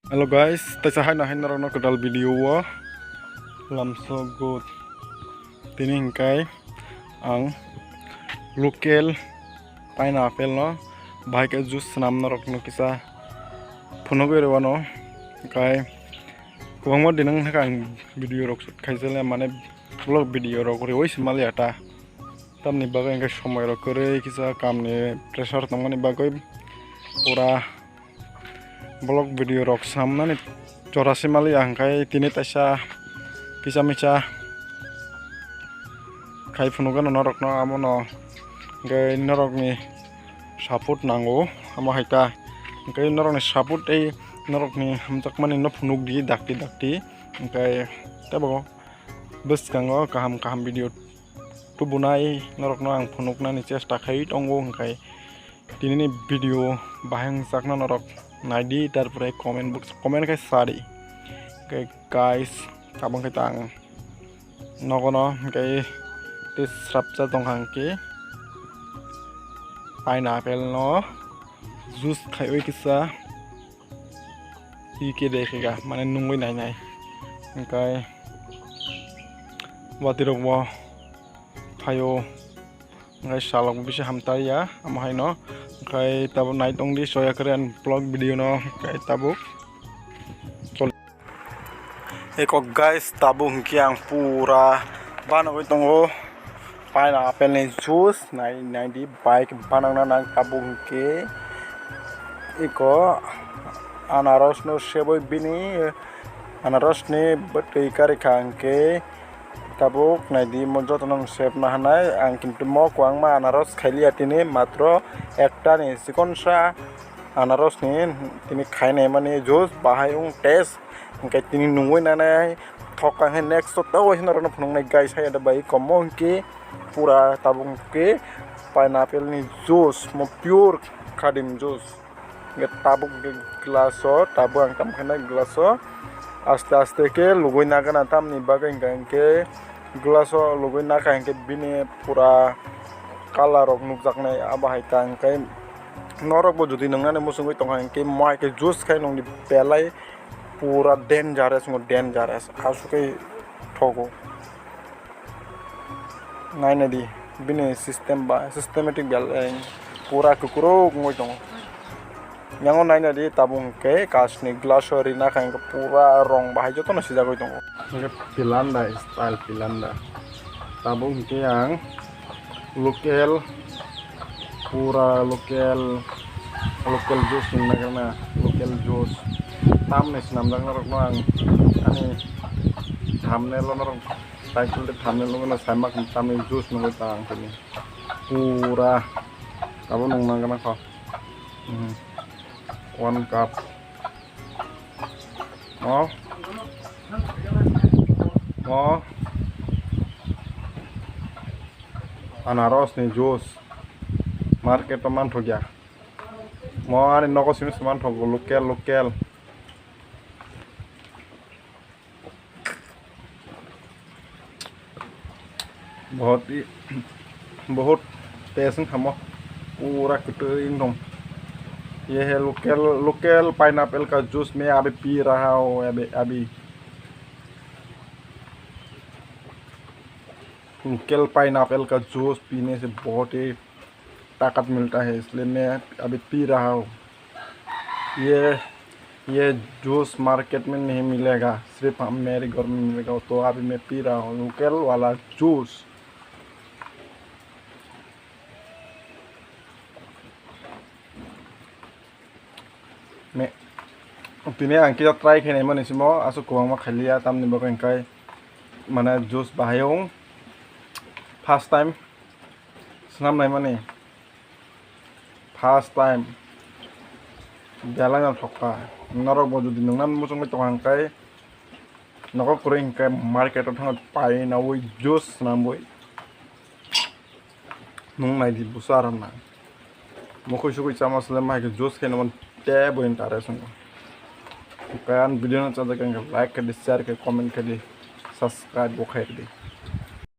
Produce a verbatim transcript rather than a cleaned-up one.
Hello guys, taisa haino hai norokno kwtal video o lamsogo. Tini hwnkhe ang local pineapple no bahai khe juice swnam norokno kisa phunugwi rwano. Hwnkhe kwbangma din wngkha ang video rok shoot khaijak le, mane vlog video rok rwui se maliya ta. Tamni bagwi hwnkhe somoi rok kwrwi kisa kamni pressure tongmani bagwi pura vlog video rok swnamnani chora se maliya, hwnkhe tini taisa kisa misa khai phunukgano norokno, amono hwnkhe norokni support nango, amo hai ta hwnkhe norokni support tei norokni hamjakmani no phunukdi dakti dakti, hwnkhe teibo bwskango kaham kaham video tubunai norokno ang phunuknani chesta khai tongo, hwnkhe tinini video bahai wngjakno norok naidi, tarpore comment box comment khai sadi. Hwnkhe guys, tabuk khe ta ang nogono hwnkhe tei srapsa tongkha hwnkhe pineapple no juice khaiwi kisa. Ike de khe ga, mane nungwi nai nai. Hwnkhe watwi rok bo phaio, hwnkhe salok bishi hamtaiya, amo haino. Hwnkhe tabuk nai tongdi, soya kwrwi ani vlog video no, hwnkhe tabuk chol. Eko guys, tabuk hwnkhe ang pura banogwi tongo. Pineapple ni juice nai, naidi, bike banangna nang tabuk hwnkhe. Iko anaros no seboi bini, anaros ni bwtwi karikha hwnkhe tabuk naidi, mo jotono sebna hanai. Ang kintu mo kwbangma anaros khailiya tini, matro ekta ni chikonsa anaros ni tini khainai mani juice bahai wng taste. Hwnkhe tini nungwi nanai thok kha hwnkhe next o tei waisa norokno phunuknai guys, hai da bai komo hwnkhe pura tabuk hwnkhe pineapple ni juice, mo pure khadim juice. Hwnkhe tabuk hwnkhe glass o, tabuk ang tamo khe nai glass o aste aste khe lugui nagana, tamni bagwi hwnkha hwnkhe glass o lugui nakha hwnkhe bini pura color rok nukjaknai, abo hai ta hwnkhe norokbo jodi nwngnani muchungwi tongkha hwnkhe mo hai khe juice khai nungdi belai. Pura dangerous wngkha, dangerous, aswk khe thogo. Naina di, bini system ba, systematic belai pura kwkrwk wngwi tongo. Yango naina di, tabuk hwnkhe kachni glass o rina kha hwnkhe pura rong bahai jotono sijagwi tongo. Hwnkhe pilanda style, pilanda. Tabuk hwnkhe ang local, pura local, local juice wngna gana, local juice. Tamni swnamjakna rokno ang ani thumbnail o norok title tei thumbnail o gana saimak tamni juice nugwi ta ang tini. Pura abo nungna gana kho. Mhm. One cup. Mo. Mo. Anaros ni juice. Market o manthokya. Mo ani nogo simi se manthogo local, local. बहुत ही, बहुत taste wngkha mo, pura kwtwi wngtong. ये है local, local pineapple का जूस, मैं अभी पी रहा हूँ अभी, अभी। लोकल पाइनएप्पल का जूस पीने से बहुत ही ताकत मिलता है, इसलिए मैं अभी पी रहा हूँ। ये, ये जूस मार्केट में नहीं मिलेगा, सिर्फ हम, मेरे घर में मिलेगा, तो अभी मैं पी रहा हूँ लोकल वाला juice. Me, tini ang kisa try khainai mani simo, aswk kwbangma khailiya, tamni bagwi hwnkhe mane juice bahai wng first time swnam naimani, first time belai no thokha. Norok bo jodi nungna muchungwi tongkha hwnkhe nogo kwrwi hwnkhe market o thangwi painawi juice swnamwi. Nung nai di busa ram na. Mokoi sokoi chama sle mai ke juice khe naman te bo interest wngkha. Kaya ang video no chajak ang like khe di, share khe, comment khe di, subscribe bo khe di.